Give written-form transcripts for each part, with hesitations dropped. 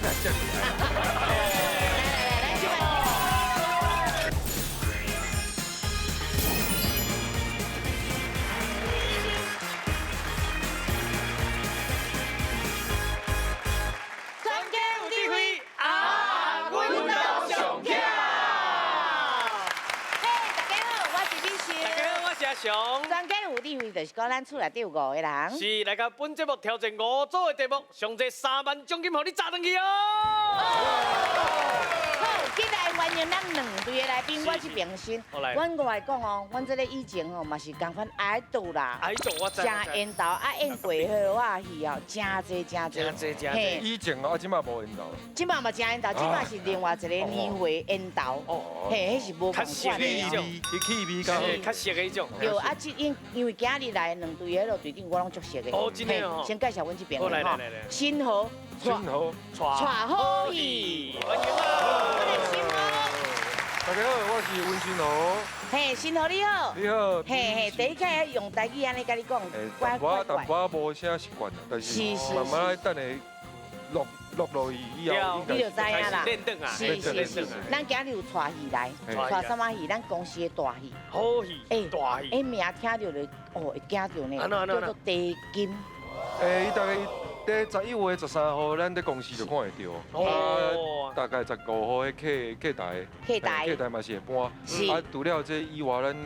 哪遮厉害？来来来，咱这摆。全家有智慧啊，阮兜上巧。嘿，大家好，我是美秀。大家好，我是阿雄。全家有智慧，就是講咱厝內底有五个人。是來到本節目挑戰五組的題目，上濟3萬獎金予你砸轉去哦。好，進來歡迎咱兩隊的來賓，我這邊先。阮外講哦，阮這个以前吼嘛是仝款愛賭啦，愛賭我知。誠緣投啊，演過彼个戲哦，誠濟誠濟。誠濟誠濟。以前啊，這馬無緣投。這馬嘛誠緣投，這馬是另外一個年會緣投。哦。嘿，彼是無仝款的。氣味較較熟的彼種。對啊，這因為今日來兩隊彼个隊長我攏足熟的。哦，真的哦。先介紹阮這邊的吼。新河。新河。帶好戲。歡迎啊！新河。大家好，我是溫新豪。嘿，新豪你好。你好。嘿嘿，第一開始用台語按呢共你講，淡薄淡薄無啥習慣啦，但是慢慢等下落落落去以後，你就知影啦。是是是。咱今日有帶戲來，帶啥物戲？咱公司的大戲。好戲。欸，大戲。欸，名聽著就哦會驚著呢，叫做地金。欸，伊大概佇11月13號，咱佇公司就看會著。啊，大概15號彼客客台，客台，客台嘛是會搬。啊，除了這以外，咱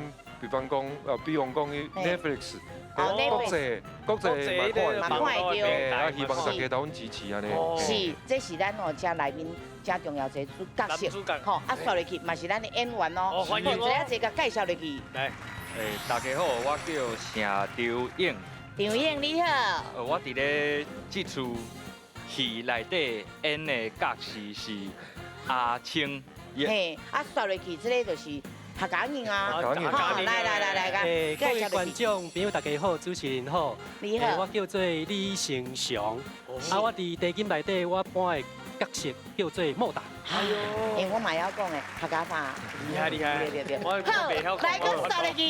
比方講，比方講 Netflix，國際國際嘛看會著。啊，希望大家鬥阮支持按呢。是，這是咱哦，遮內面誠重要一个主角色。吼，啊，煞落去嘛是咱的演員哦。歡迎哦。一個一個介紹落去。來，欸，大家好，我叫鄭長勇。張勇你好。我佇咧這齣戲內底演的角色是阿青。嘿，啊，煞落去這个就是客家人啊。好，來來來來，欸，各位觀眾朋友大家好，主持人好。你好。我叫做李成祥。啊，我佇地金內底我扮的角色叫做莫達。哎呦，欸，我嘛會曉講的客家話。厲害厲害。好，來閣煞落去。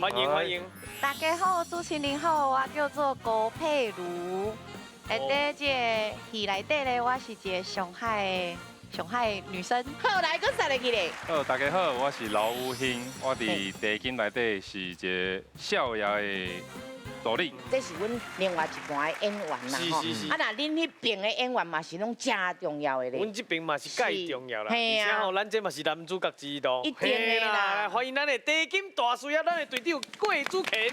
歡迎歡迎。大家好，主持人好，我叫做郭佩如。欸，佇這个戲內底咧，我是一个上海女生。好，來閣煞落去咧。好，大家好，我是劉宇興，我佇地金內底是一个少爺的助理。這是阮另外一半的演員啦，吼。啊，若恁彼邊的演員嘛是攏誠重要的咧。阮這邊嘛是蓋重要啦，而且吼，咱這嘛是男主角之一咯。一定的啦。歡迎咱的地金大師啊，咱的隊長郭子乾。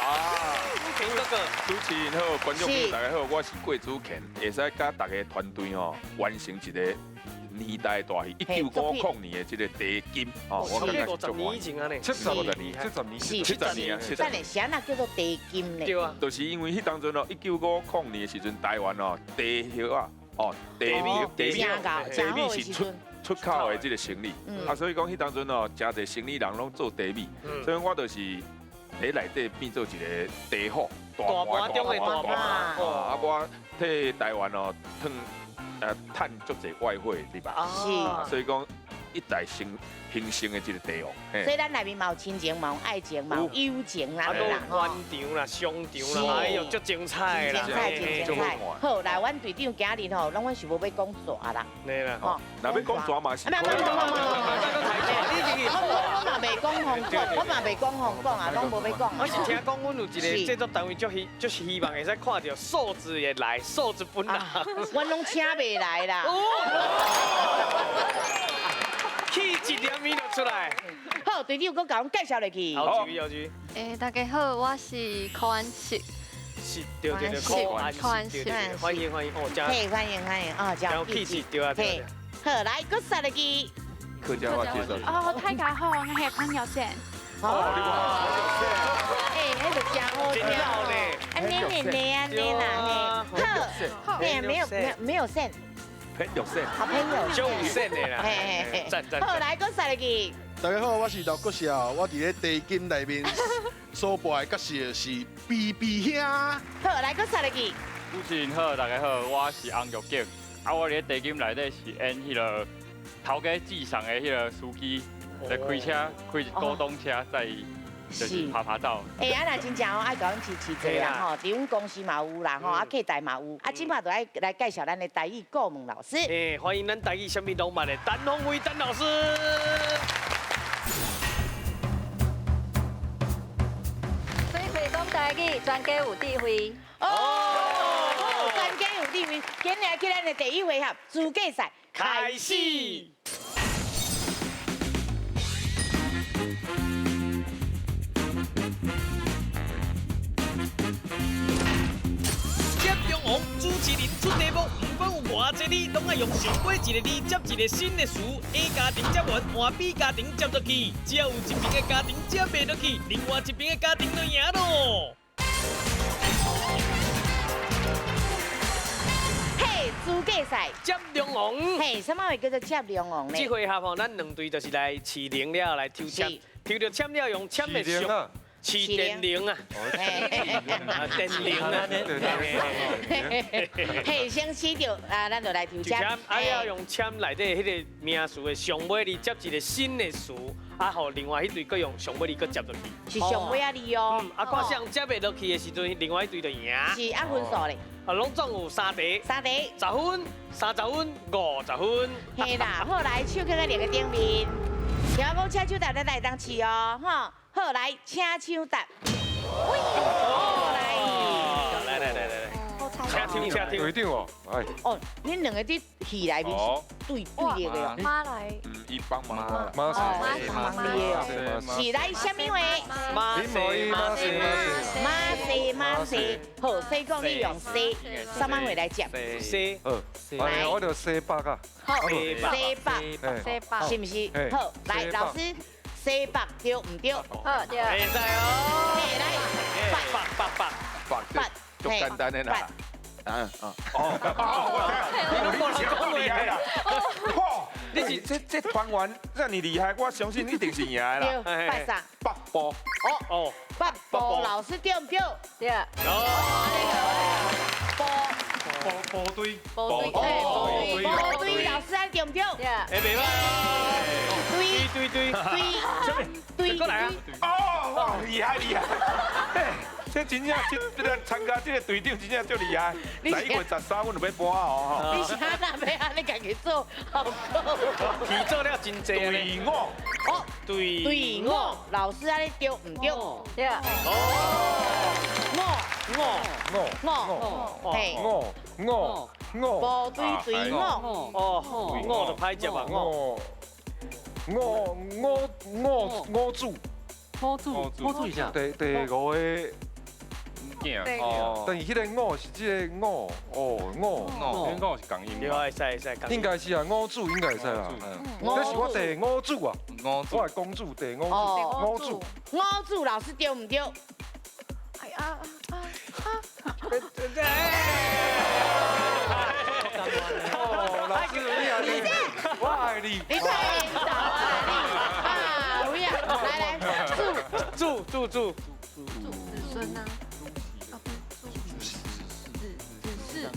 啊，子乾哥哥。主持人好，觀眾朋友大家好，我是郭子乾，會使佮大家團隊吼完成一个年代大戲，1950年的這个地金，哦，我感覺是50年以前啊呢，70年，70年，70年啊，等下，啥那叫做地金呢？對啊，就是因為彼當陣哦，1950年的時陣，台灣哦，茶葉啊，哦，茶米，茶米，茶米是出口的這个生意，啊，所以講彼當陣哦，誠濟生意人攏做茶米，所以我就是佇內底變做一个茶戶，大盤中的大盤，啊，我替台灣哦，趁。趁足濟外匯對吧？是，所以講一代形成的這个帝王。所以咱內面嘛有親情，嘛有愛情，嘛有友情啦，啊，都冤場啦，商場啦，哎呦，足精彩啦，精彩，真精彩。好，來，阮隊長今日吼，攏阮是無欲講蛇啦。對啦，吼，若欲講蛇嘛是。我嘛袂講香港，我嘛袂講香港啊，攏無欲講。我是聽講，阮有一个製作單位，足希望會使看著數字會來，數字本人。阮攏請袂來啦。氣質兩面就出來。好，隊長，閣共阮介紹落去。好，注意，注意。欸，大家好，我是柯安秀。是，對對對，柯安秀，歡迎歡迎，哦，嘿，歡迎歡迎，哦，真有氣質，對啊對。好，來，閣煞落去。客家話介紹。哦，大家好，我是潘友善。哦，欸，彼个真好聽咧。啊，你你你啊，你啦，嘿，好，嘿，沒有沒有沒有線。朋友線。好朋友線的啦，嘿嘿，讚讚。好，來，閣煞落去。大家好，我是劉國孝，我佇咧地金內面所扮的角色是 B B 兄。好，來，閣煞落去。主持人好，大家好，我是洪玉景。啊，我佇咧地金內底是演彼个頭家至上的彼个司機，在開車開古董車載伊。就是拍拍照。欸，啊，若真正哦，爱共阮支持者啦吼，伫阮公司嘛有啦吼，啊，客台嘛有，啊，这摆就爱来介绍咱的台语顾问老师。欸，欢迎咱台语啥物拢捌的陈鸿辉陈老师。水皮讲台语，全家有智慧。哦，全家有智慧，今日来去咱的第一回合资格赛开始。王主持人出题目，不管有偌济字，拢爱用上尾一个字接一个新的词。A 家庭接完，换 B 家庭接落去，只要有一边的家庭接袂落去，另外一边的家庭就赢咯。嘿，资格赛接龙王。嘿，什么话叫做接龙王呢？这回合吼，咱两队就是来试灵了，来抽签，抽到签了用签的上。试电铃啊！电铃啊！嘿，先试著啊，咱就来抽签。啊，要用签内底彼个名词的上尾字接一个新的词，啊，予另外彼队阁用上尾字阁接落去。是上尾仔字哦。啊，看谁接袂落去的时阵，另外一队就赢。是啊，分数咧。啊，拢总有三题。三题。10分、30分、50分。嘿啦，好来，手放在两个顶面。听我讲，请手答，咱来当试哦，吼。好，来，请手答。好，来，来来来来来，请抽，请抽。队长哦，哎。哦，恁两个伫戏内面是对对立的哦。妈来。嗯，伊帮忙。妈妈妈是来啥物话？妈西妈西妈西妈西，好，所以讲你用西，啥物话来接？西。好，来，我就西北啊。好，西北，西北，是毋是？好，来，老师。西北对毋对？好对。会使哦。来，北北北北，足简单的啦。啊啊哦哦，你拢无人讲厉害啦。你是这团员这么厉害，我相信一定是赢的啦。对，拜啥？北部。哦哦，北部老师对毋对？对。哦。部部队。部队。部队老师对毋对？对。哎，袂歹。对对对，过来啊！哦，厉害厉害！这真正这这参加这个队长真正足厉害。11月13，阮就欲搬哦。你是按那欲按呢家己做好过？戏做了真济队伍哦，队伍，老师按呢对毋对？对。哦，五五五五，嘿，五五五，部队队伍哦，五就歹接啊，五。五五五五主，五主，五主一下。第五个囝哦，但是彼个五是这个五哦五，五五是共音。对，会使会使。应该是啊，五主应该会使啦。这是我第五主啊，我的公主第五主，五主。五主老师对毋对？哎啊啊啊！哦，老师你啊你，我爱你。你太领导啊你！啊，有影，来来，住住住住。子孙啊。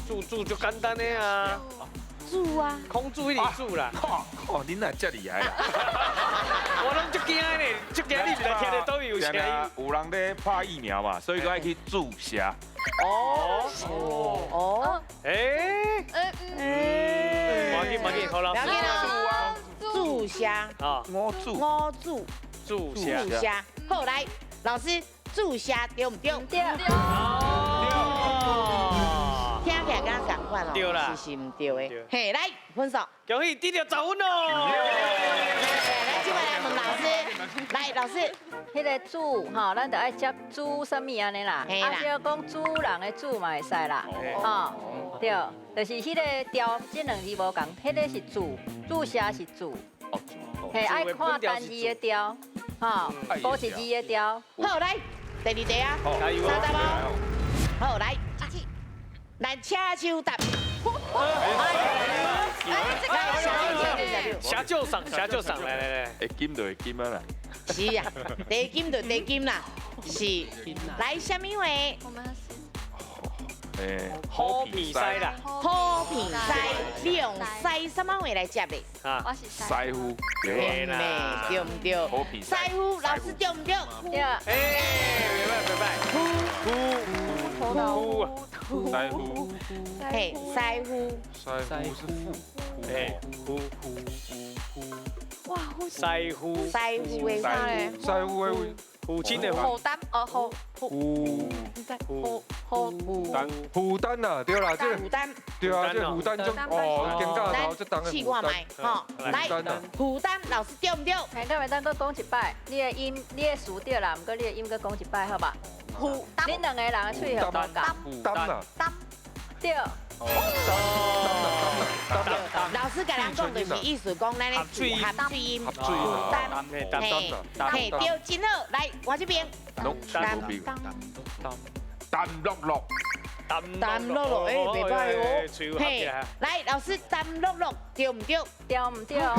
住住就简单的啊。住啊。空住一直住啦。哦，恁哪这厉害啦？我拢足惊的，足惊你毋知听著佗位有声音。有人咧拍疫苗嘛，所以讲爱去注射。哦哦，哎哎，赶紧赶紧，好了，不要紧哦，注射啊，我注我注注射注射，好来，老师注射对毋对？对。听起来敢仝款哦，对啦，是毋对的。嘿，来分数，恭喜得到10分哦。来，这摆来问老师，来老师，彼个主吼，咱就爱接主啥物按呢啦，啊，就讲主人的主嘛会使啦，吼，对，就是彼个调这两字无仝，彼个是主，注射是主，嘿，爱看单字的调，吼，无一字的调。好，来第二题啊，30哦，好来，来请手答。下就上，下就上，来来来，会金就会金啊啦。是啊，地金就地金啦，是。来，啥物话？我们好皮师啦。好皮师，你用师啥物话来接咧？啊，我是师傅，对啦，对毋对？好皮师傅，老师对毋对？对。哎，袂歹袂歹。夫夫夫，师傅，嘿，师傅，师傅是父，嘿，夫夫夫。哇，师傅，师傅的师傅的父亲的负担哦，负负负负负担负担呐，对啦，这负担，对啊，这负担就哦，肩胛头这重的试看觅吼，来负担，老师对毋对？哎，敢会当阁讲一摆，你的音，你的词对啦，毋过你的音阁讲一摆，好吧？负担，恁两个人的喙号无仝。负担啊，担对。老师共人讲就是意思讲，咱的字含水音，负担，嘿，嘿，对，真好，来我这边，担担落落，担落落，哎，袂歹哦，嘿，来，老师担落落，对毋对？对毋对？对啊，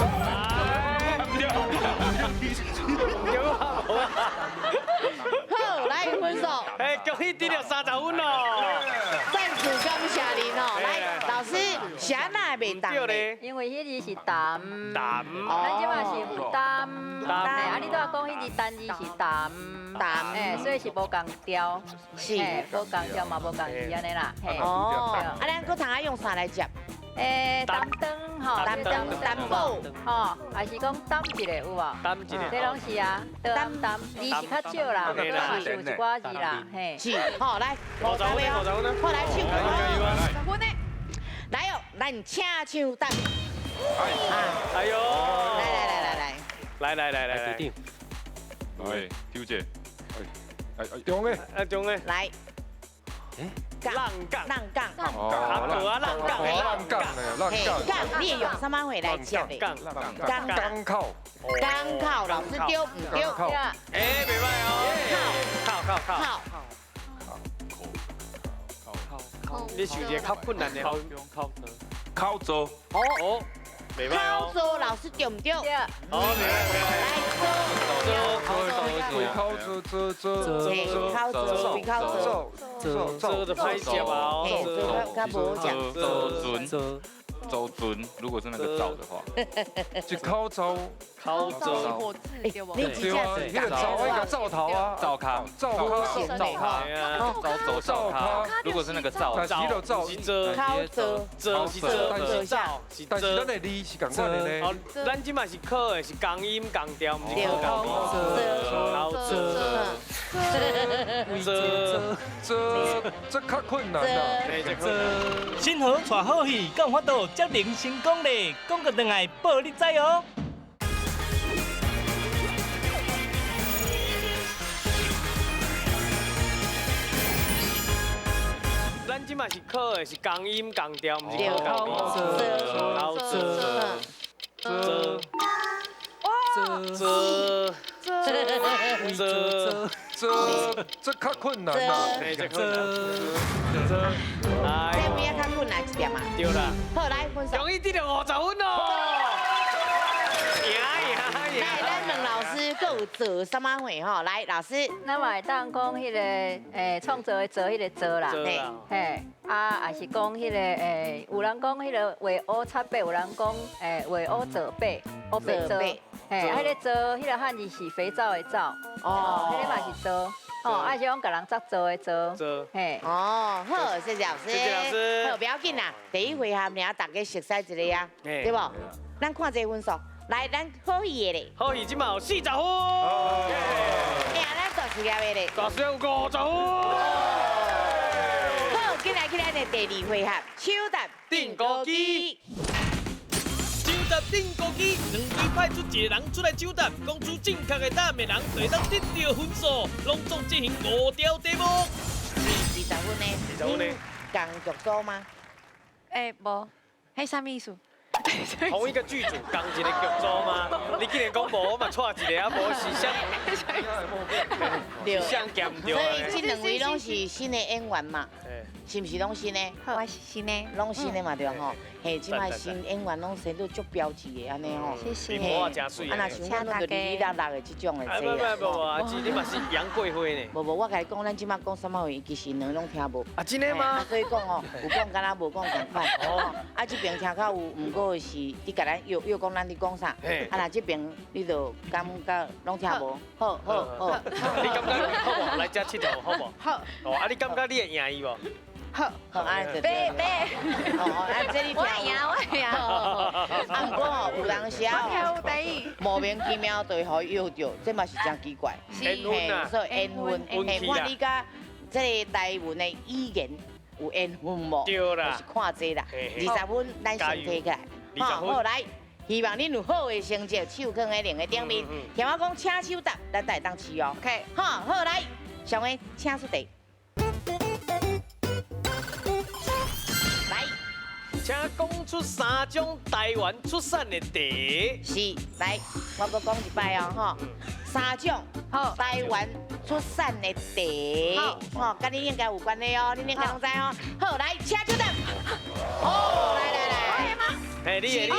好，来分数。哎，恭喜得了30分哦！再次感谢您哦。来，老师，啥哪会袂当咧？因为彼字是担，担，咱这嘛是负担，担。啊，你拄仔讲彼字单字是担，担，哎，所以是无仝调，是，无仝调嘛，无仝字按呢啦。哦，啊，咱阁通爱用啥来接？诶，担当吼，担当担保吼，还是讲担一个有无？担一个，这拢是啊，担担字是较少啦，嘛是有一寡字啦，嘿。是，好来，50分，50分，好来唱歌，50分呢？来哦，咱请唱答。哎呦，来来来来来，来来来来来，队长，来，邱姐，哎哎，中的，啊中的，来。浪杠，浪杠，哦，浪杠，浪杠，浪杠，杠，你会用啥物话来接的？杠，杠，港口，港口，老师对毋对？哎，袂歹哦，靠，靠，靠，靠，你想一个较困难的，靠靠靠做，哦。靠做老师对毋对？对。哦，袂歹袂歹。来做，做，做，做，做，做，做，做，做，做的歹接啊！做较无接。周尊，周尊，如果是那个灶的话，一口灶，口灶，你对啊，那个灶，那个灶头啊，灶咖，灶咖，灶咖，灶灶咖。如果是那个灶，灶灶，口灶，灶是灶，是但是咱的字是仝款的呢。哦，咱这嘛是考的是仝音仝调，毋是考仝字。口灶，这这较困难啦。新河带好戏，敢有法度接连成功咧？广告转来报你知哦。咱这嘛是考的是仝音仝调，毋是考仝字。口灶，灶，灶，这这较困难啦，这困难。这边较困难一点嘛。对啦。好，来分数。容易得了50分哦。赢赢赢。来，咱问老师，阁有做啥物货吼？来，老师。咱嘛会当讲彼个创造的造彼个造啦，嘿，啊，也是讲彼个有人讲彼个画乌漆八，有人讲画乌造八，乌白造。嘿，彼个皂，彼个汉字是肥皂的皂，哦，彼个嘛是皂，哦，啊是讲共人扎皂的皂，嘿，哦，好，谢谢老师，谢谢老师，好，不要紧啦，第一回合尔，大家熟悉一下啊，对无？咱看这个分数，来，咱好戏的咧，好戏这马有40分，哎呀，咱大事业的咧，大事业有50分，好，进来去咱的第二回合，抢答钉孤机。抢答钉孤机，两队派出一个人出来抢答，讲出正确的答案的人，就会当得到分数。拢总进行5条题目。是20分呢？20分呢？仝剧组吗？欸，无，彼啥物意思？同一个剧组，仝一个剧组吗？你竟然讲无，我嘛错一个啊，无是啥？对，是啥兼对？所以这两位拢是新的演员嘛。是毋是攏新的？我是新的，攏新的嘛對吼。嘿，這擺新演員攏生得足標緻的按呢吼。謝謝。面膜啊，誠媠。啊，若像阮攏就哩哩啦啦的這種的。不不不，阿姊你嘛是楊貴妃呢？無無，我共你講，咱這擺講啥物話，其實兩攏聽無。啊，真的嗎？所以講哦，有講敢若無講仝款。哦。啊，這邊聽較有，毋過是你共咱約約講咱咧講啥。啊，若這邊你就感覺攏聽無。好好好。你感覺好無？來這𨑨迌好無？好。哦，啊，你感覺你會贏伊無？好，好，啊，對對對，哦，啊，這你我會贏，我會贏。啊，毋過吼，有當時啊，莫名其妙就會予伊約著，這嘛是真奇怪。是，所以緣分，嘿，看你佮這个台灣的語言有緣分無？對啦，就是看這啦。20分，咱先提起來。好，來，希望恁有好的成績，手囥佇兩个頂面。聽我講，請手答，咱才會當試哦。 OK，好，好來，上个請出題。來，請講出三種台灣出產的茶。是，來，我閣講一擺哦，吼，三種台灣出產的茶，吼，佮你應該有關係哦，你應該攏知哦。好，來，請出答。哦，來來來，嘿，你的，你的，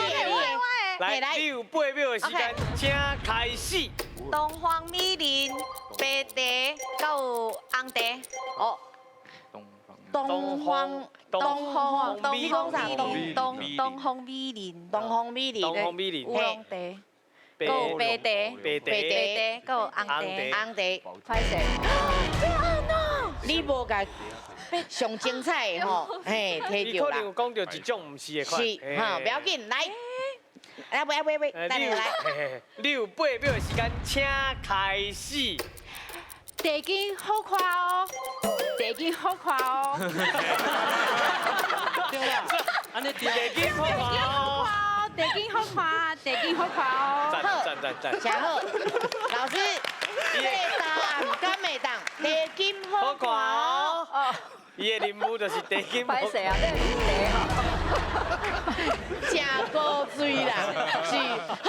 來，你有8秒的時間，請開始。東方美人、白茶，閣有紅茶。哦。東方東方東方東東方美人，東方美人，東方美人，烏龍茶，閣有白茶，白茶，白茶，閣有紅茶，紅茶。歹勢。這按怎？你無共上精彩的吼，嘿，提著啦。你可能有講著一種毋是的款。是，吼，不要緊，來。來，喂喂喂，等下來。你有8秒的時間，請開始。地金好看哦，地金好看哦。對啦，按呢對。地金好看哦，地金好看，地金好看哦。讚讚讚讚。真好，老師，這個答案敢會當？地金好看哦。伊的任務就是地金。歹勢啊，這是茶吼。真古錐啦，是。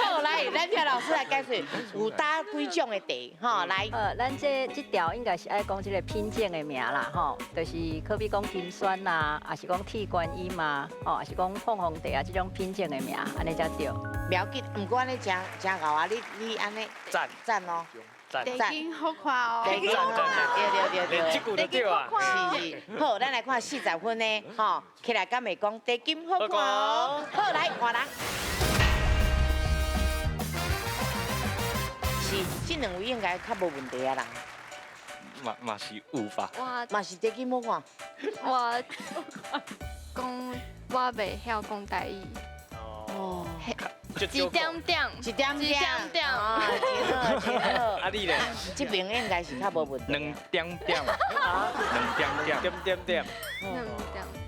好，來，咱請老師來解釋，有打幾種的茶，吼，來。咱這條應該是愛講這個品種的名啦，吼，就是可比講金萱啦，也是講鐵觀音啊，吼，也是講鳳凰茶啊，這種品種的名，按呢才對。不要緊，毋過按呢真真𠢕啊，你按呢讚讚哦。地金好看哦，對對對對，這句就對啊。是是，好，咱來看40分呢，吼，起來敢會講地金好看哦。好，來換人。是，這兩位應該較無問題啊啦。嘛是有吧。嘛是地金好看。我講我袂曉講台語。哦。一點點，一點點，點，真好，真好。啊你咧？這邊應該是較無問題。兩點點，兩點點，點點點，兩點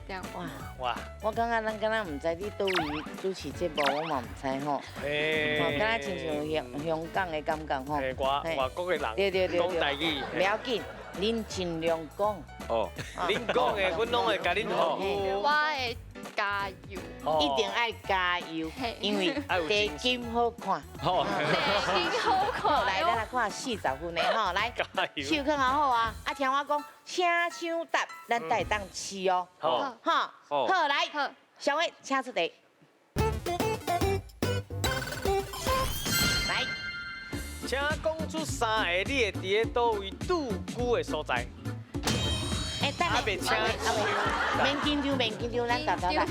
點。哇哇！我感覺咱敢若毋知你佗位主持節目，我嘛毋知吼。吼，敢若親像香港的感覺吼。外國的人，對對對，講台語。不要緊，恁盡量講。哦。恁講的，阮攏會共恁服務。我會加油，一定愛加油，因為地金好看。地金好看。來，咱來看40分的吼，來，手囥好好啊，啊，聽我講，請搶答，咱才會當試哦。好，好，來，小偉，請出題。來，請講出三个你會佇咧佗位駐居的所在。哎，等下，免緊張，免緊張，咱沓沓來，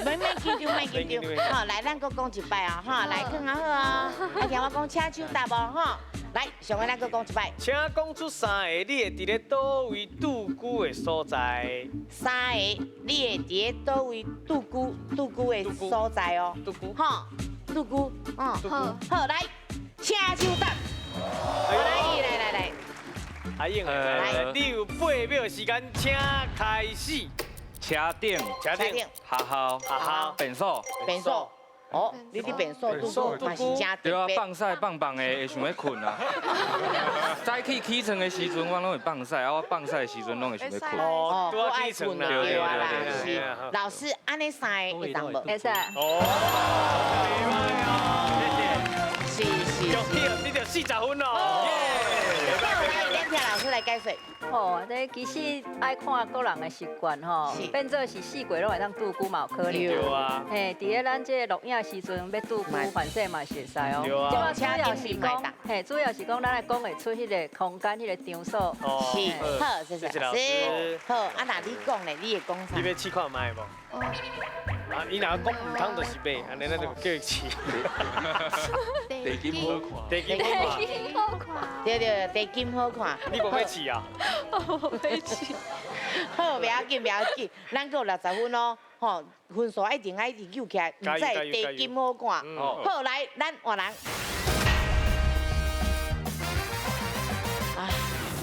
免免緊張，免緊張，好，來，咱閣講一擺啊，哈，來，囥好啊，啊，聽我講，請手答無，吼，來，上個咱閣講一擺。請講出三个你會佇咧佗位駐居的所在。三个你會佇咧佗位駐居的所在哦。駐居，吼，駐居，嗯，好，來，請手答。來來來來。阿英，來，你有8秒時間，請開始。車頂，車頂，學校，學校，便所，便所。哦，你佇便所拄嘛是真特別。對啊，放屎放放的會想欲睏啊。早起起床的時陣，我攏會放屎，啊，我放屎的時陣攏會想欲睏。哦，都愛睏啦，對啊啦，是。老師，按呢三个會當無？會使。哦，是是。恭喜，你著40分咯。來，咱听老师来解说。哦，这其实爱看个人的习惯吼，变做是四季拢会当拄久嘛有可能。对啊。嘿，伫咧咱这录影时阵欲拄久，反正嘛是会使哦。对啊。主要是讲，嘿，主要是讲咱来讲会出彼个空间、彼个场所。是，好，谢谢老师。好，啊，那你讲咧，你会讲啥？你欲试看觅无？啊，伊若讲毋通就是袂，按呢咱就叫伊试。地金好看，地金好看，对对，地金好看。你无欲试啊？我欲试。好，袂要紧，袂要紧，咱阁有60分哦，吼，分数一定爱一直揪起来，毋使地金好看。好，来，咱换人。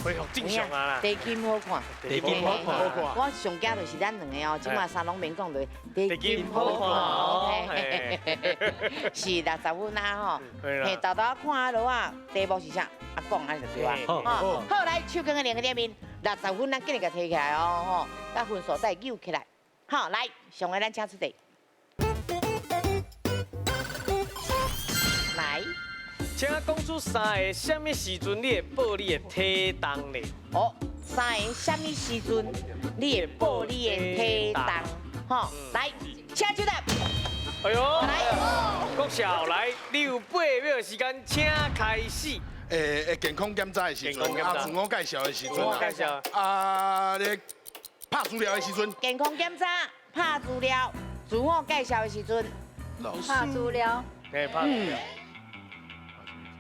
恢复正常啊啦。地金好看，地金好看。我上惊就是咱两个哦，这摆衫拢免讲落，地金好看。是60分啊吼，嘿，豆豆看落啊，题目是啥？啊，讲按呢就对啊。好，来，手卷的两个点面，60分，咱紧来共提起来哦，吼，把分数再揪起来。好，来，上个咱请出题。来。请讲出三个啥物时阵你会报你的体重咧？哦，三个啥物时阵你会报你的体重？吼，来，请就答。哎呦，来，国少来，你有8秒时间，请开始。健康检查的时阵，啊，自我介绍的时阵，自我介绍，啊，咧拍资料的时阵。健康检查、拍资料、自我介绍的时阵。拍资料。嘿，拍资料。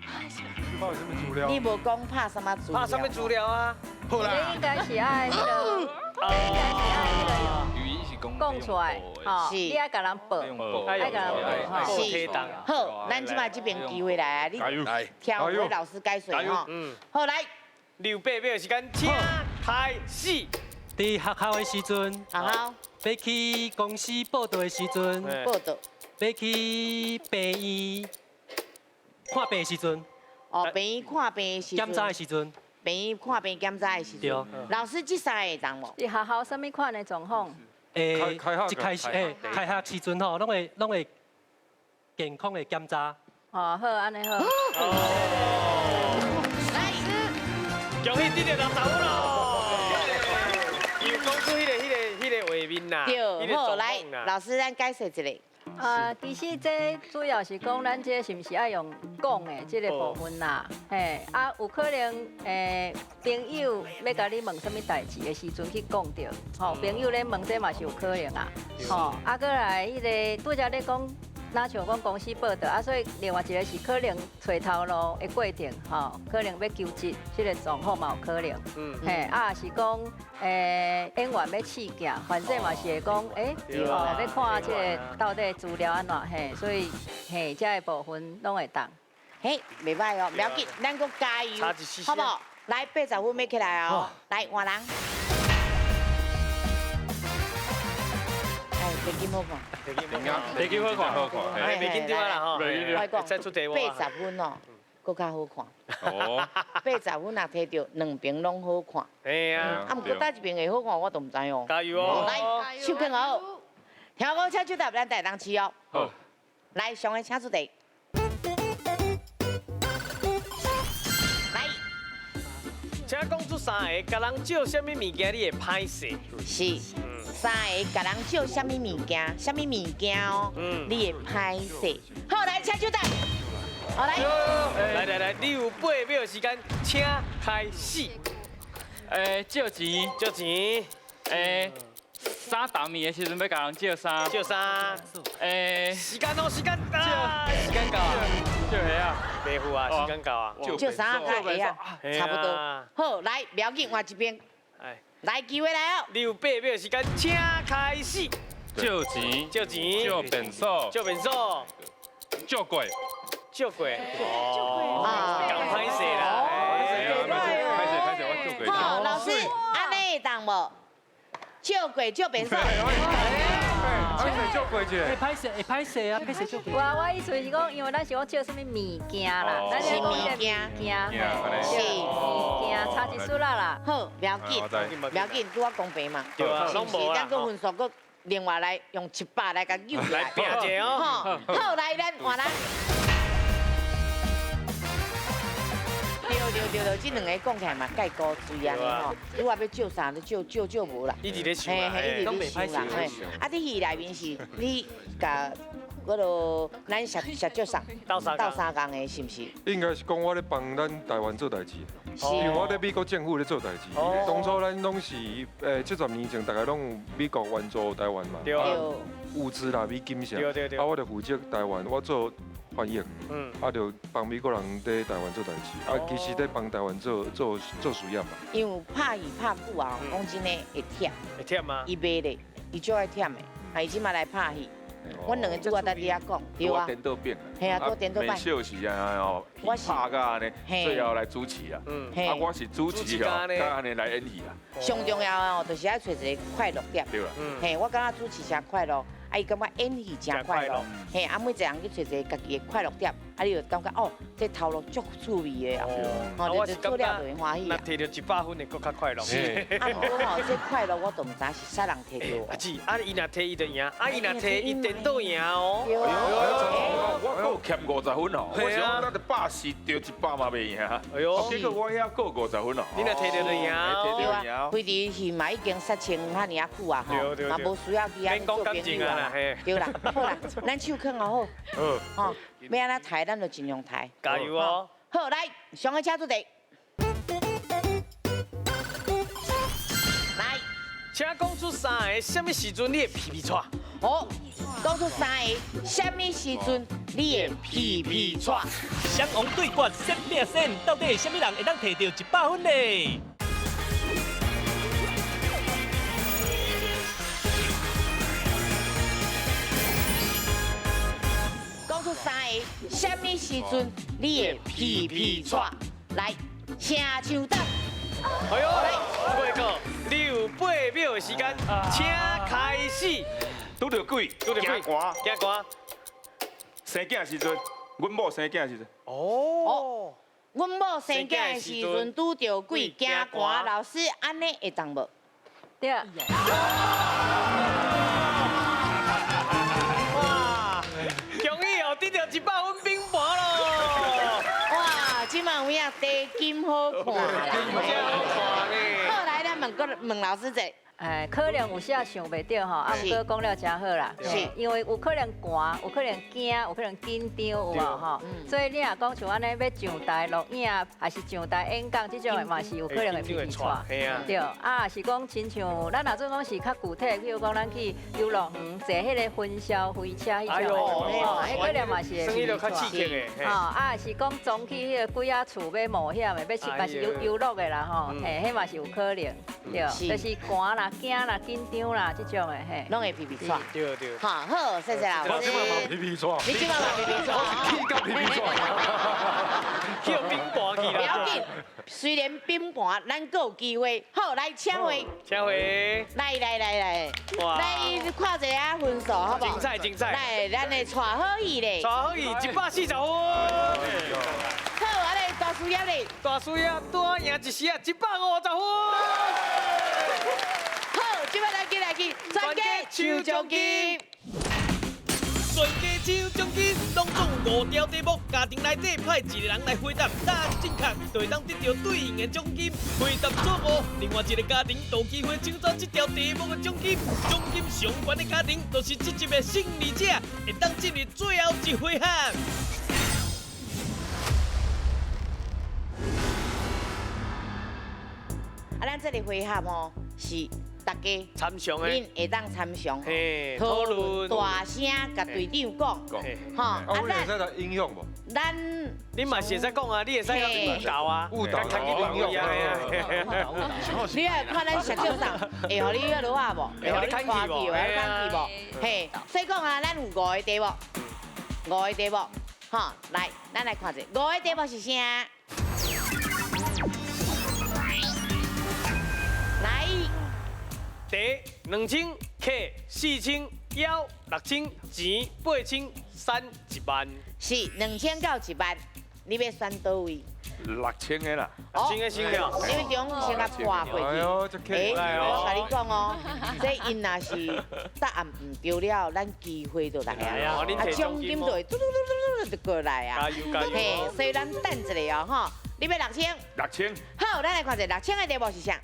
拍什么资料？你无讲拍什么资料？拍什么资料啊？好啦。应该是爱彼个，应该是爱彼个。讲出来，吼，你爱共人报，爱共人报，吼。是。好，咱这摆这边机会来啊，你听我老师解说吼。好，来。留8秒时间，请开始。伫学校的时阵，学校。欲去公司报到的时阵，报到。欲去病院看病的时阵。哦，病院看病的时阵。检查的时阵。病院看病检查的时阵。对。老师，这三个会当无？伫学校啥物款的状况？一开始，开学时阵吼，拢会健康的检查。哦，好，按呢好。来，恭喜得到60分咯！又讲出彼个画面啦。对，好，来，老师，咱解释一下。啊，其实这主要是讲咱这是毋是爱用讲的这个部分啦，嘿，啊，有可能朋友欲共你问啥物代志的时阵去讲著，吼，朋友咧问这嘛是有可能啊，吼，啊，阁来彼个拄才咧讲。若像讲公司报道啊，所以另外一个是可能揣头路的过程，吼，可能欲求职，这个状况嘛有可能。嘿，啊，是讲演员欲试镜，反正嘛是会讲，哦，欲看这个到底资料按怎，嘿，所以嘿，这个部分拢会当。嘿，袂䆀哦，袂要紧，咱阁加油，好无？来，80分欲起来哦，来换人。地金好看，地金好看，好看，袂紧张啦吼，再出题目。80分哦，阁较好看。哦，80分若提著两边拢好看。嘿啊。啊，毋过佗一边会好看，我都毋知哦。加油哦！来，手卷好，听讲请出答，咱台东市哦。好。来，上个请出题。来，请讲出三个，共人借啥物物件你会歹势？是。三个共人借啥物物件？啥物物件哦？你会歹势。好，来，请就答。好，来。来来来，你有8秒时间，请开始。借钱，借钱。衫澹的时阵欲共人借衫。借衫。时间哦，时间到。时间到啊。借鞋啊。袂赴啊，时间到啊。借衫佮鞋啊，差不多。好，来，袂要紧，换一边。来，机会来哦！你有8秒时间，请开始。借钱，借钱，借便所，借便所，借过，借过，哦，讲歹势啦，歹势歹势，我借过。好，老师，按呢会当无？借过借便所。歹势借过者。会歹势，会歹势啊，歹势借过。我意思是讲，因为咱是讲借啥物物件啦，咱是物件，是物件，差一丝仔啦。好，袂要紧，袂要紧，拄仔公平嘛。对啊，是毋是？咱阁分数阁另外来用700来共扭来。来拼一下哦。好，来咱换人。对对对对，这两个讲起来嘛，盖高水按呢吼。你话欲借啥，你借借借无啦。一直咧想啦，一直咧想啦，嘿。啊，你戏内面是你共嗰落咱社社畜上斗相共的，是毋是？应该是讲我咧帮咱台湾做代志，因为我咧美国政府咧做代志。当初咱拢是70年前，大家拢有美国援助台湾嘛，物资啦、美金啥，啊，我就负责台湾，我做翻译，啊，就帮美国人伫台湾做代志，啊，其实咧帮台湾做做做事业嘛。因为拍戏拍久啊，讲真的会忝。会忝吗？伊袂咧，伊足爱忝的，啊，伊这马来拍戏。阮两个主要在伫遐讲，对啊。颠倒变。嘿啊，都颠倒变。美秀是按呢哦，拍甲按呢，最后来主持啊。啊，我是主持哦，佮按呢来演戏啊。上重要的哦，就是爱揣一个快乐点。对啦。嘿，我感觉主持诚快乐，啊，伊感觉演戏诚快乐。嘿，啊，每一个人去揣一个家己的快乐点，啊，你就感觉哦，这头路足趣味的啊。哦，就做了就会欢喜。若摕著100分会阁较快乐。是。啊，毋过吼，这快乐我都毋知是啥人摕著。阿姊，啊，伊若摕伊就赢，啊，伊若摕伊颠倒赢哦。我阁有欠50分哦，我想咱140著100嘛袂赢。哎呦，结果我遐阁50分哦。你若摕著就赢。对啊，飞伫戏嘛已经杀青遐尔啊久啊吼，嘛无需要去遐做朋友啊。对啦，好啦，咱手囥好。好。吼，欲按怎刣，咱就尽量刣。加油哦！好，来，上个车主题。来，请讲出三个，啥物时阵你会皮皮掣？好，讲出三个，啥物时阵你会皮皮掣？双王对决，先拼先，到底啥物人会当摕著100分呢？讲出三个，啥物时阵你会皮皮掣？来，请抢答。哎呦，来，八个，你有8秒的时间，请开始。拄著鬼，拄著鬼，惊寒，惊寒。生囝时阵，阮某生囝时阵。哦。阮某生囝的时阵拄著鬼，惊寒。老师，按呢会当无？对。哇，恭喜哦，得著100分冰盘咯！哇，这马有影地金好看啦，真好看呢。好，来，咱问阁问老师者。哎，可能有时想袂著吼，啊，毋过讲了诚好啦，是，因为有可能寒，有可能惊，有可能紧张，有无吼？所以你若讲像按呢，欲上台录影，还是上台演讲，这种的嘛是有可能会皮皮掣。对，啊，是讲亲像咱若做讲是较具体，比如讲咱去游乐园坐彼个云霄飞车彼种，吼，彼可能嘛是会皮皮掣。吼，啊，是讲总去彼个鬼仔厝欲冒险的，欲去嘛是游游乐的啦吼，嘿，彼嘛是有可能，对，就是寒啦。惊啦、紧张啦，这种的嘿，拢会皮皮掣。对对。好，好，谢谢老师。我这马嘛皮皮掣。你这马嘛皮皮掣。我是气到皮皮掣。去冰盘去啦。不要紧，虽然冰盘，咱阁有机会。好，来，请回。请回。来来来来。来看一下分数，好不好？精彩精彩。来，咱的带好戏咧。带好戏140分。好，我咧大事业咧。大事业多赢一时啊，150分。这摆来去来去，全家抢奖金。全家抢奖金，拢总有5条题目，家庭内底派一个人来回答，答案正确就会当得著对应的奖金。回答错误，另外一个家庭就有机会抢走这条题目的奖金。奖金上悬的家庭，就是这集的胜利者，会当进入最后一回合。啊，咱这个回合哦，是。大家参详的，恁会当参详，讨论，大声共队长讲，吼。啊，我会使来影响无？咱，你嘛是会使讲啊，你会使误导啊，误导啊，你爱看咱社长上，会予你彼落啊无？会予你看去无？会看去无？嘿，所以讲啊，咱有5个题目，5个题目，吼，来，咱来看者，5个题目是啥？来。茶2000，客4000，腰6000，钱8000，三1万。是2000到1万，你欲选佗位？ 6000个啦。6000个先了。因为中先共破过去。欸，我共你讲哦，这𪜶若是答案毋对了，咱机会就来啊，啊奖金就会嘟嘟嘟嘟嘟就过来啊。加油加油！嘿，所以咱等一下哦，吼，你欲6000？ 6000。好，咱来看一下6000的题目是啥？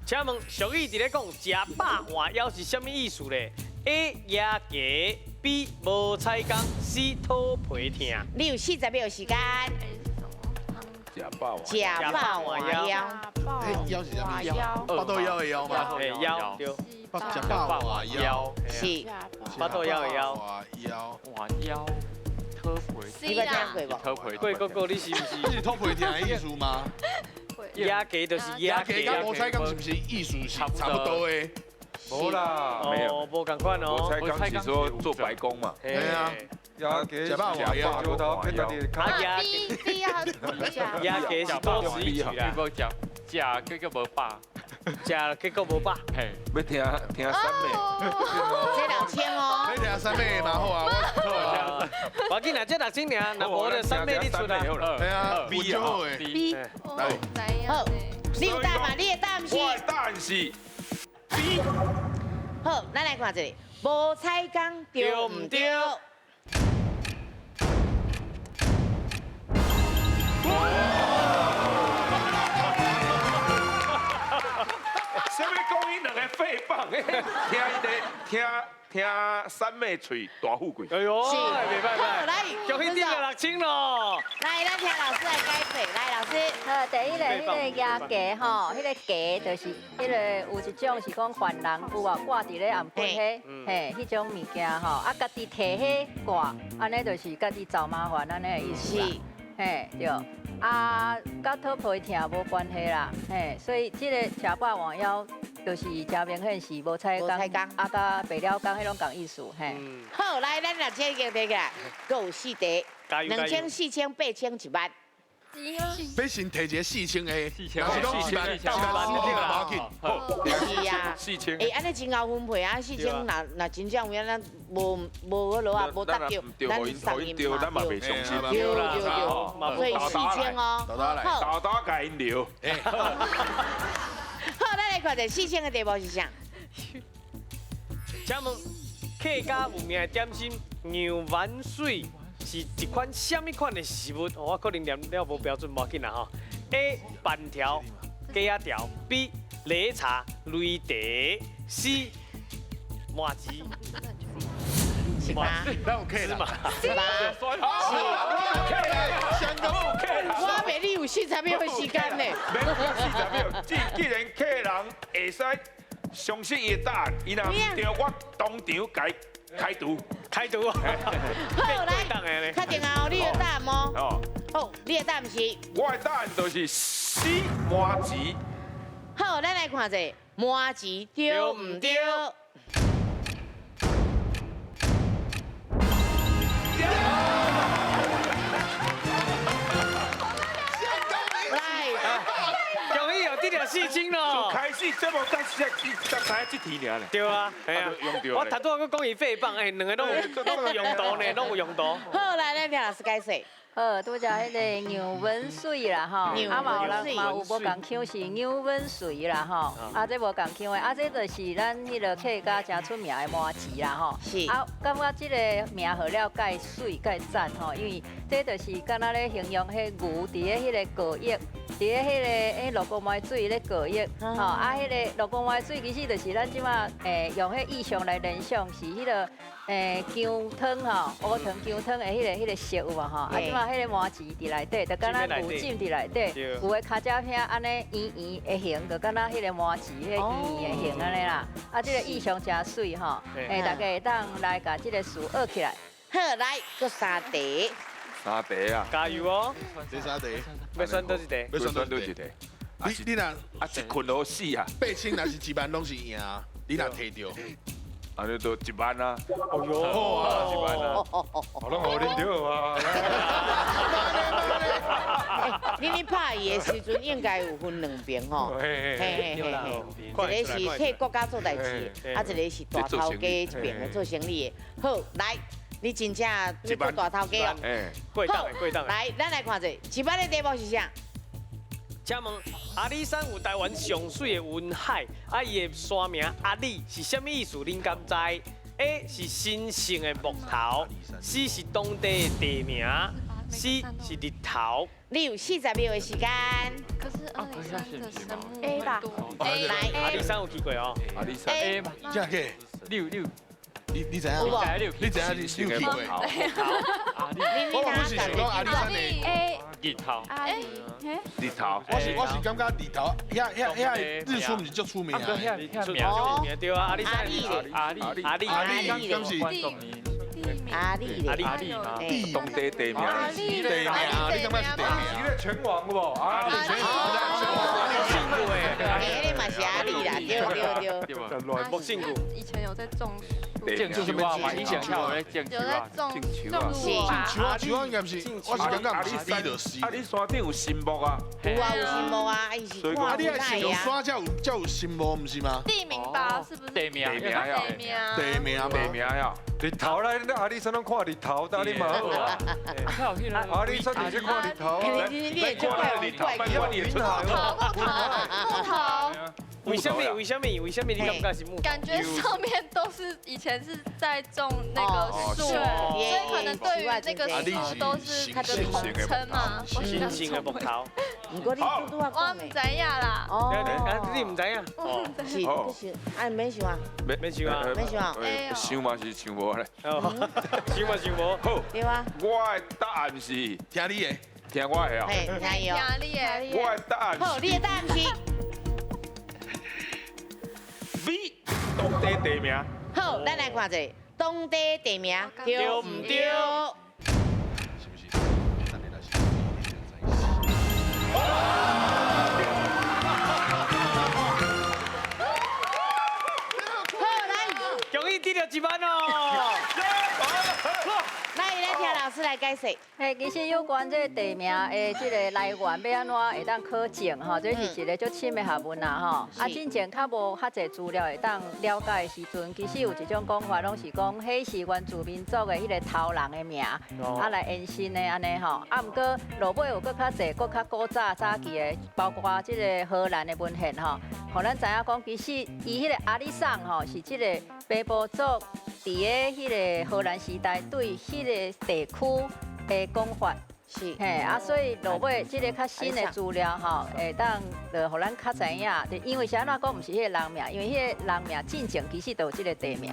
请问俗语伫咧讲食饱换枵是啥物意思咧？A. 野鸡，B. 无彩工，C. 讨皮疼。你有40秒时间。食饱食饱换枵。哎，枵是啥物？腹肚枵的枵吗？嘿，枵对。食饱换枵。是。腹肚枵的枵。换枵。换枵。讨皮。你捌听过无？讨皮。过哥哥，你是毋是？这是讨皮疼的意思吗？野鸡就是野鸡。野鸡佮无彩工是毋是意思是差不多的？无啦，没有，无仝款哦。无彩工是说做白工嘛。对啊。野鸡食饱换枵。石头撇家己的跤。 B B 啊，野鸡是多此一举啦。无食，食结果无饱，食结果无饱。嘿，欲听听三妹。这6000哦。欲听三妹嘛好啊。无要紧啦，这6000尔，若无就三妹你出来。对啊，B 就好诶。 B。来。好，你有答案吗？你的答案是？我的答案是 B。好，咱来看一下，无彩工对毋对？啥物讲𪜶两个废棒？听伊咧，听听三妹喙大富贵。哎呦，是，袂歹好，来，恭喜得6000咯。来，咱听老师来解释。来，老师。好，第一个，彼个野鸡吼，彼个鸡就是彼个有一种是讲犯人有无挂伫咧頷颈彼，嘿，彼种物件吼，啊，家己提彼挂，按呢就是家己找麻烦按呢的意思啦。嘿，对。啊，佮讨皮疼无关系啦，嘿，所以这个食饱换枵就是真明显是无彩工，啊，佮白了工彼拢仝意思，嘿。好，来，咱6000已经提起来，阁有4题，2000、4000、8000、1万。欲先提一个4000的，4000，若是讲1万，1万输掉嘛无要紧。是啊，4000。欸，按呢真𠢕分配啊，4000若若真正有影咱无无彼落啊，无得到，咱送𪜶嘛，咱嘛袂伤心。对对对，所以4000哦。好，豆豆共𪜶留。好，咱来看一下4000的题目是啥？请问客家有名的点心牛丸水是一款啥物款的食物？我可能念了无标准，无要紧啦吼。A. 板条、鸡仔条；B. 擂茶、擂茶；C. 麻糍。是吧？咱有客人嘛？是吧？香港我袂你有40秒的时间呢。免40秒，既然客人会使相信伊的答案，伊若毋对，我当场共伊开除。开除。好，来，确定啊，你的答案哦。好，你的答案是？我的答案就是 C 麻糍。好，咱来看一下麻糍对毋对？来，恭喜哦，得了4000咯！从开始节目到现在，才知影这题尔咧。对啊，嘿啊，我头拄仔阁讲伊废棒，哎，两个拢有用途呢，拢有用途。好，来，咱听老师解释。好，拄才彼个牛文水啦吼，啊嘛有人嘛有无仝腔是牛文水啦吼，啊这无仝腔的，啊这就是咱彼个客家诚出名的麻糍啦吼。是。啊，感觉这个名号了盖媠盖赞吼，因为这就是敢若咧形容彼牛伫咧彼个过液，伫咧彼个蘆沟湾水咧过液，吼啊彼个芦沟湾水其实就是咱这马用彼意象来联想是彼个。姜汤吼，乌糖姜汤的彼个色有无吼？啊，这马彼个麻糍伫内底，就敢若牛浸伫内底，有的尻脊片按呢圆圆的形，就敢若彼个麻糍彼圆圆的形按呢啦。啊，这个意象诚媠吼，大家会当来共这个词学起来。好，来，阁三题。三题啊！加油哦！这三题，欲选佗一题？欲选佗一题？你若啊一困好死啊！ 8000若是1万拢是赢，你若提著。按呢都1万啊！哦哟，好啊，1万啊！好拢予恁著啊！你拍伊的时阵应该有分两边吼，嘿嘿嘿嘿，一个是替国家做代志，啊，一个是大头家这边的做生意的。好，来，你真正你做大头家哦。哎，过档的过档的。来，咱来看者，一万的题目是啥？请问阿里山有台湾上水的云海，啊，伊的山名阿里是啥物意思？恁敢知？A 是神圣的木头，C 是当地的地名，C 是日头。你有40秒的时间。可是阿里山的神木 A 吧，A 来，阿里山有去过哦。阿里山 A 这个，你知影？你知影你有去过？我不是想讲阿里山的 A 日头。日头。我是感觉日头，遐日出毋是足出名啊？出名对啊，阿里山。阿里阿里阿里敢是？阿里阿里阿里当地地名。地名，你感觉是地名？你个拳王有无？阿里拳王，姓顾的。哎，那嘛是阿里啦，对对对。木姓顾。以前有在种树。种树啊嘛，以前有在种有在种种树啊，树啊，应该不是，我是感觉不是 B 就 C。啊，你山顶有神木啊？有啊，有神木啊，伊是看啊，你爱是山才有神木，毋是吗？地名吧，是不是？地名，地名呀，地名，地名，地名呀。日头啦，你阿里山拢看日头，搭你嘛好啊。阿里山就是看日头。你你就怪日头，怪你木头，木头。为什么？为什么？为什么你感觉是木头？感觉上面都是以前是在种那个树，所以可能对于那个树都是它的统称嘛。新型的木头。我唔知影啦。哦。你唔知影？哦。是是，啊，免想啊。免想啊。免想啊。想嘛是想无咧。想嘛想无。好。对啊。我的答案是。听你的。听我的哦。嘿，听伊哦。听你的。我的答案。好，你的答案是。 B 当地地名。好，咱来看者当地地名对毋对？是不是？好，来，恭喜得到1万哦！来，来听老师来解释。嘿，其实有关这个地名的这个来源，欲按怎会当考证吼，这是一个足深的学问啦吼。啊，进前较无较济资料会当了解的时阵，其实有一种讲法，拢是讲彼是原住民族的彼个头人的名，啊来延伸的按呢吼。啊，毋过落尾有阁较济、阁较古早早期的，包括这个荷兰的文献吼，予咱知影讲，其实伊彼个阿里山吼，是这个平埔族伫咧彼个荷兰时代对彼个地区的讲法是，嘿啊，所以落尾这个较新的资料吼，会当就予咱较知影，就因为是按怎讲，毋是彼个人名，因为彼个人名进前其实就有这个地名，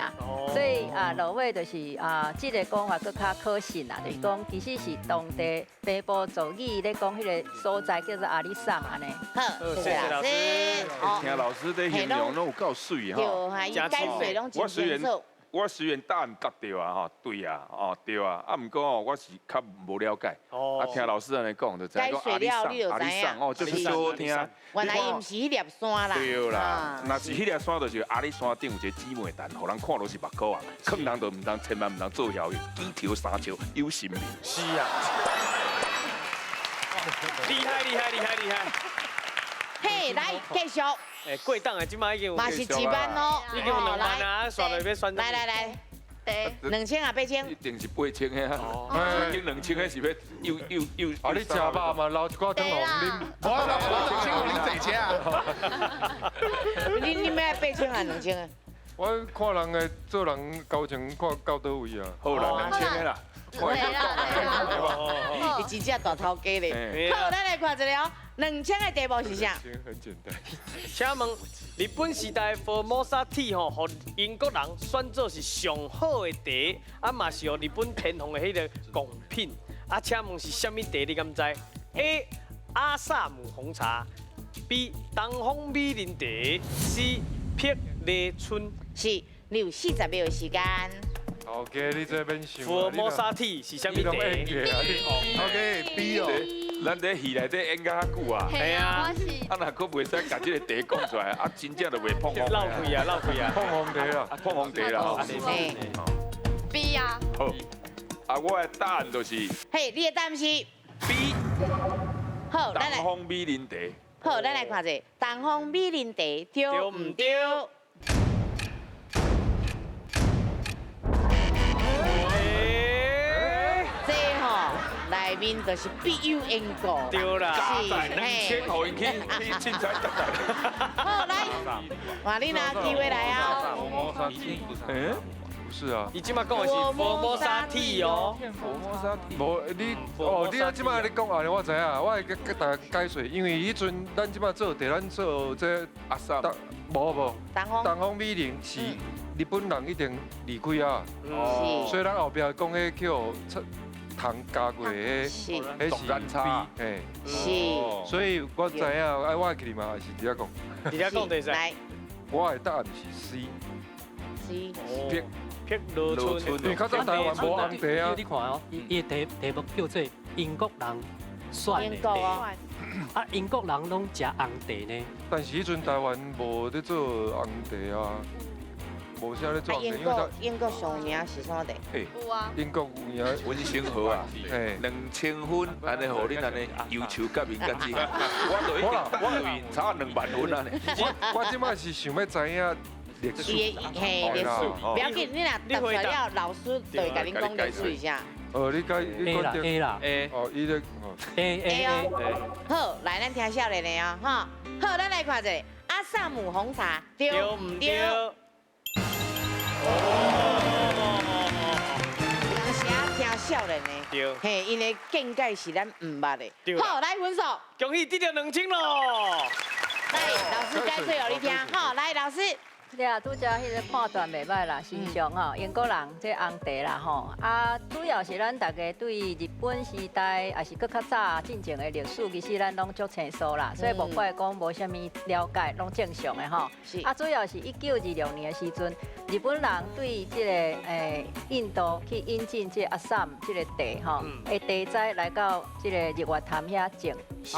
所以啊，落尾就是啊，这个讲法阁较可信啦，就是讲其实是当地平埔族语咧讲彼个所在叫做阿里山按呢。好，谢谢老师。听老师咧形容拢有够媠吼，对，伊解释拢真清楚。我虽然答案答对啊，吼，对啊，哦对啊，啊，毋过哦，我是较无了解。哦。啊，听老师按呢讲，就知影讲阿里山，阿里山哦，就是少听。原来伊毋是彼粒山啦。对啦，若是彼粒山，就是阿里山顶有一个姊妹潭，予人看落是目箍啊，囥人就毋通，千万毋通做晓去，举头三尺有神明。是啊。厉害厉害厉害厉害！嘿，来继续。哎，过档的这摆已经有，嘛是1万哦，已经有2万啊，刷落要选。来来来，2000啊8000。一定是8000的啊，已经2000的是欲又。啊，你食饱嘛，留一寡汤予阮啉。我留2000予恁坐车啊。你欲爱8000啊2000啊？我看人的做人交情看到佗位啊。好啦，2000的啦。对啦对啦，伊真正大头家咧。好，咱来看一下哦。2000的题目是啥？很简单。请问日本时代福摩沙铁吼，予英国人选做是上好的茶，啊嘛是予日本天皇的彼个贡品。啊，请问是啥物茶？你敢知？A. 阿萨姆红茶，B. 东方美人茶，C. 碧螺春。是，你有40秒的时间。头家，你这免想。福摩沙铁是啥物茶？头家 B 哦。咱伫戏内底演甲较久啊，系啊，啊若阁袂使共这个茶讲出来，啊真正就袂碰风。漏气啊，漏气啊，碰风茶啦，碰风茶啦。 B 啊。好，啊我的答案就是。嘿，你的答案是 B。好，咱来。东方美人茶。好，咱来看者，东方美人茶对毋对？面就是必有因果。对啦，加载2000，予𪜶去凊彩搭台。好，来，哇，你拿机会来啊！嗯，不是啊。伊这马讲的是福摩沙铁哦。福摩沙铁。无你哦，你啊这马咧讲按呢，我知影，我会佮大家解说，因为彼阵咱这马做茶，咱做这阿萨，无无，东方东方美人是日本人已经离开啊，所以咱后壁讲彼叫糖加过的，彼是 B，嘿，是，所以我知影，哎，我会记得嘛，还是伫遐讲，伫遐讲就来，我的答案是 C。 C。碧碧螺春，因为较早台湾无红茶啊。你看哦，伊的题目叫做英国人选的茶，啊，英国人拢食红茶呢。但是彼阵台湾无咧做红茶啊。无啥咧做，英国英国上有名是啥茶？有啊。英国有名温星河啊，2000分，按呢，予恁按呢忧愁甲面甲子，我就已经我就差2万分啊！我这摆是想欲知影历史，嘿，历史，不要紧，你若答出来了，老师就会共恁讲历史一下。哦，你解你 A 啦 A 啦 A，哦，伊咧 A A A 哦。好，来咱听少年的哦，哈，好，咱来看一下阿萨姆红茶对毋对？有时听少年的，对，嘿，𪜶的见解是咱毋捌的。好，来分数，恭喜得到2000咯！来，老师解说予你听，好，来老师。对啊，拄才彼个判断袂䆀啦，时尚吼，英国人这红茶啦吼，啊，主要是咱大家对日本时代，也是阁较早进前的历史，其实咱拢足清楚啦，所以无怪讲无啥物了解，拢正常的吼。啊，主要是1926年的时阵，日本人对这个印度去引进这个阿萨姆这个茶吼，的茶栽来到这个日月潭遐种。是。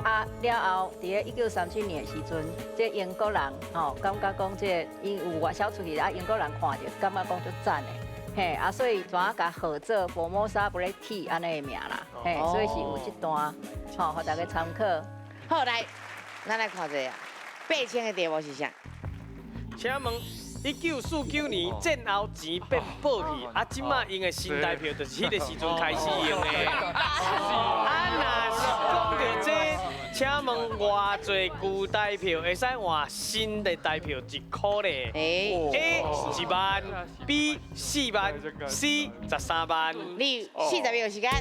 啊，了后伫咧1937年的时阵，这英国人吼感觉讲这个。𪜶有外销出去，啊，英国人看著，感觉讲足赞的，嘿，啊，所以怎啊共号做福摩沙 Black Tea 按呢的名啦，嘿，所以是有这段，吼，予大家参考。好，来，咱来看一下，8000的题目是啥？请问，1949年战后钱变薄去，啊，这马用的新台票就是彼个时阵开始用的。啊，若是讲到这。请问偌济旧台票会使换新的台票1箍咧？A 1万，B 4万，C 13万。你40秒时间。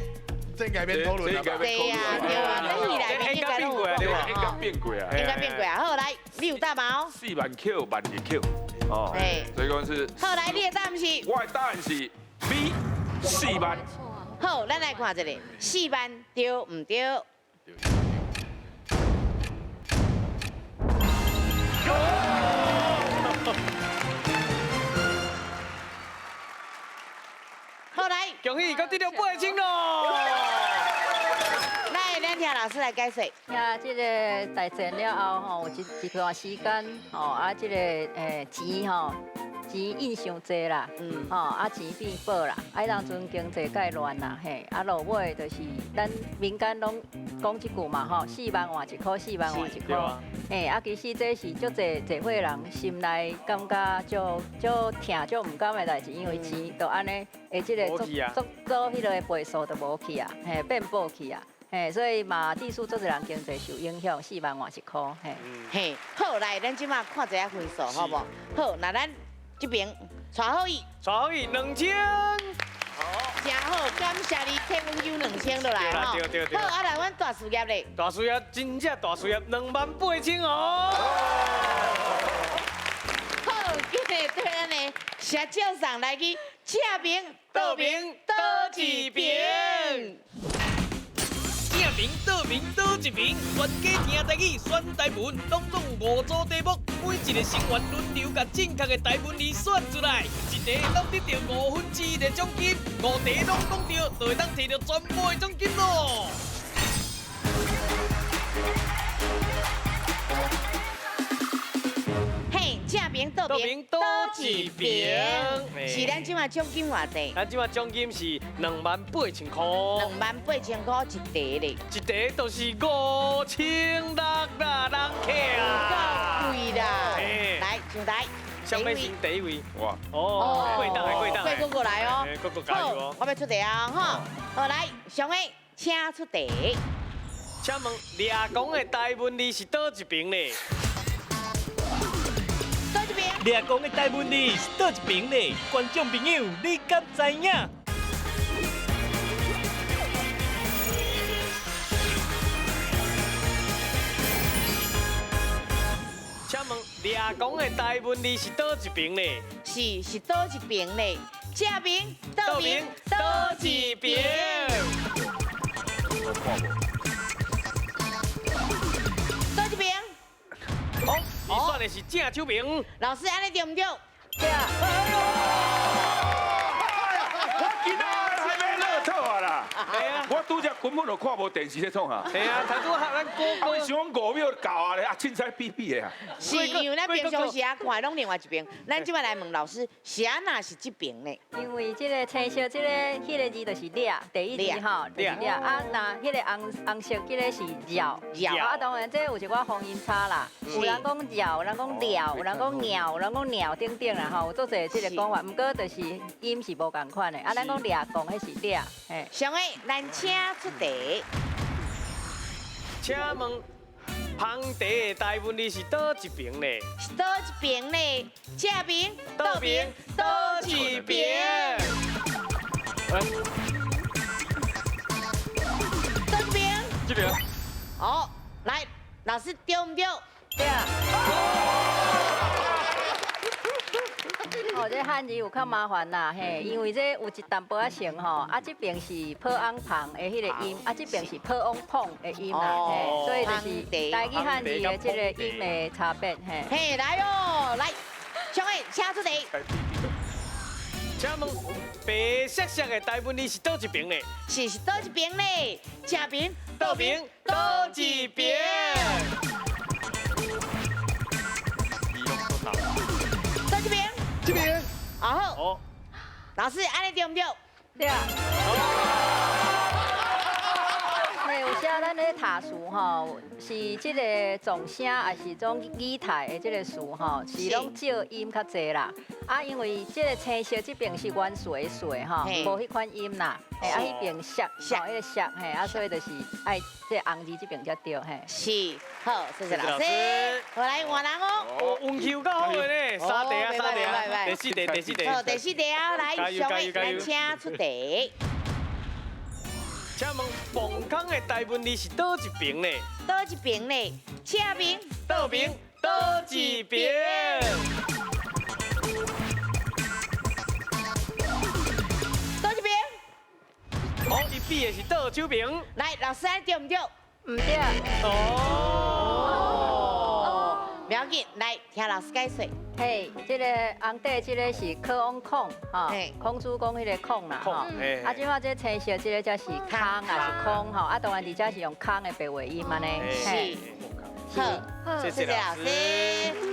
这应该变讨论了吧？对啊，对啊，这戏内面应该变过啊，对吧？应该变过啊，应该变过啊。好，来，你有答吗？4万扣1.1扣，哦，所以讲是。好，来，你的答案是？我的答案是 B 4万。好，咱来看一下，4万对毋对？好，来，恭喜，阁得到8000咯！来，咱听老师来解说。听这个大战了后吼，有一段时间吼，啊，这个钱吼，钱印伤济啦，吼，啊钱变薄啦，啊，彼当阵经济盖乱啦，嘿，啊落尾就是咱民间拢讲这句嘛，吼，4万换1箍，4万换1箍，嘿，啊，其实这是足济济岁人心内感觉足足疼、足毋甘的代志，因为钱就按呢，会这个足足做彼个倍数就无去啊，嘿，变薄去啊。嘿，所以嘛，至少足济人经济受影响，4万换1箍，嘿。嘿，好，来，咱这马看一下分数，好无？好，那咱这边带好伊，带好伊2000。好，真好，感谢你替阮抽2000落来吼。对对对。好，啊来，阮大事业咧。大事业真正大事业，28000哦。好，今日对咱的社长上来去正名、倒名、倒一边。正名、倒名、倒一边，全家听台语选台文，拢总有5组题目，每一个成员轮流共正确的台文字选出来，一题拢得到1/5的奖金，5题拢讲对，就会当摕到全部的奖金咯。嘿，正名、倒名、倒一边，是咱这马奖金偌济？咱这马奖金是28000块。28000块一题咧，一题就是5600啦，人客啊，够贵啦！来上台，上面是第一位。哇！哦，过档的过档的，过过来哦，过过加油哦！我欲出题啊，哈！好来，上个请出题。请问掠狂的台文字是佗一边呢？佗一边？掠狂的台文字是佗一边呢？观众朋友，你敢知影？请问掠狂的台文字是佗一边呢？是佗一边呢？正边、倒边、佗一边？佗一边？好，你选的是正手边。老师，按呢对毋对？对。我今仔还欲乐透啊啦！我拄才根本就看无电视咧创啊！系啊，头拄仔咱哥哥想讲5秒到啊咧，啊，凊彩比比的啊。是因为咱平常时啊看拢另外一边，咱这摆来问老师，是按怎是这边呢？因为这个青色这个彼个字就是掠，第一字吼就是掠啊，若彼个红红色这个是绕绕啊，当然这有一寡方音差啦，有人讲绕，有人讲鸟，有人讲鸟，有人讲鸟等等啦吼，有足济这个讲法，毋过就是音是无仝款的，啊，咱讲掠讲彼是掠，嘿。上个，咱请出题。请问芳茶的台文字是佗一边呢？是佗一边呢？正边、倒边、佗一边？佗一边？这边。好，来，老师对毋对？对。哦，这汉字有较麻烦啦，嘿，因为这有一淡薄仔像吼，啊，这边是破翁旁的彼个音，啊，这边是破翁碰的音啦，嘿，所以就是台语汉字的这个音的差别，嘿。嘿，来哦，来，小伟，请出题。请问白色色的台文字是佗一边呢？是佗一边呢？正边、倒边、佗一边？佗一边？这边。好，老师，按呢对毋对？对。嘿，有时咱咧读词吼，是这个总声，还是种语态的这个词吼，是拢借音较济啦。啊，因为这个青色这边是元素的素吼，无彼款音啦。嘿，啊，彼边色，吼，彼个色，嘿，啊，所以就是爱这红字这边才对，嘿。是，好，谢谢老师。我来换人哦。哦，运气有够好的呢，三题啊，三题啊，第四题，第四题。好，第四题啊，来，上位，咱请出题。请问磅空的台文字是佗一边呢？佗一边呢？正边、倒边、佗一边？佗一边？哦，伊比的是倒手边。来，老师，按对毋对？毋对。哦，不要紧，来听老师解说。嘿，这个红底这个是可翁孔，吼，孔子讲彼个孔啦，吼。啊，这摆这青色这个才是空，还是空，吼。啊，当然伫遮是用空的白话音按呢。是。好，谢谢老师。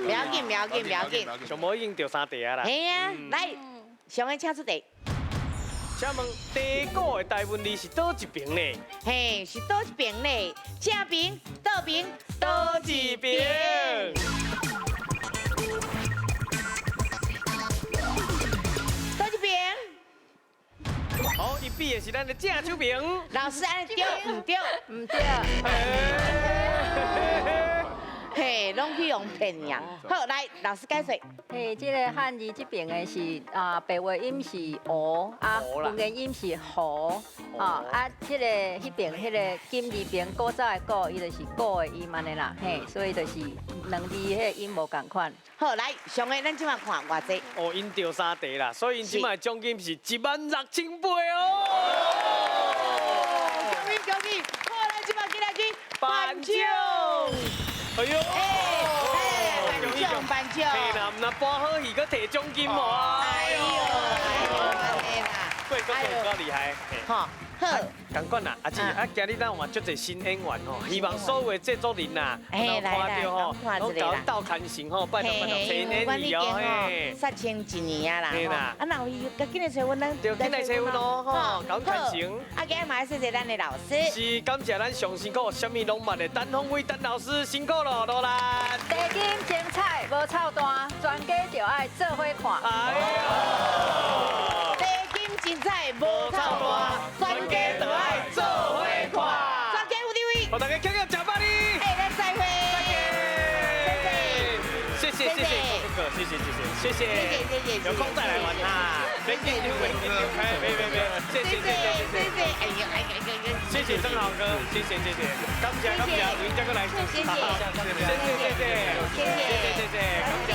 不要紧，不要紧，不要紧。上无已经著三题啊啦。嘿啊，来，上个请出题。请问地鼓的台文字是佗一边呢？嘿，是佗一边呢？正边、倒边、佗一边？佗一边？好，伊比的是咱的正手边。老师，按呢对毋对？毋对。嘿，拢去用骗呀。好，来，老师解说。嘿，这个汉字这边的是啊，白话音是鹅，啊，文言音是猴，啊啊，这个彼边彼个金字边古早的古，伊就是古的音按呢啦，嘿，所以就是两字彼个音无仝款。好，来，上个咱这摆看偌济。哦，𪜶著三题啦，所以𪜶这摆奖金是16800哦。恭喜恭喜！好，咱这摆进来去颁奖。哎呦！哎，颁奖颁奖！嘿啦，毋若搬好戏，阁提奖金无啊？哎呦，哎呦，贵哥够厉害。好，好，仝款啦，阿姊，啊，今日咱有嘛足济新演员吼，希望所有的制作人呐，来看著吼，拢共斗牵成吼，拜托拜托，找演员哦，嘿，杀青一年啊啦，啊，若有伊，紧来找阮咱，对，紧来找阮哦，吼，共牵成。啊，今日嘛谢谢咱的老师，是感谢咱上辛苦，啥物拢捌的陈凤威陈老师辛苦了，努力。地金精彩无臭蛋，全家就爱做伙看。哎呦，地金精彩无臭蛋，全家就爱做伙。谢谢，谢谢，有空再来玩哈。别紧张，别紧张，哎，别别别，谢谢谢谢谢谢，哎呀哎呀哎呀，谢谢曾豪哥，谢谢谢谢，感谢感谢，明天再来，谢谢谢谢谢谢谢谢谢谢谢，感谢。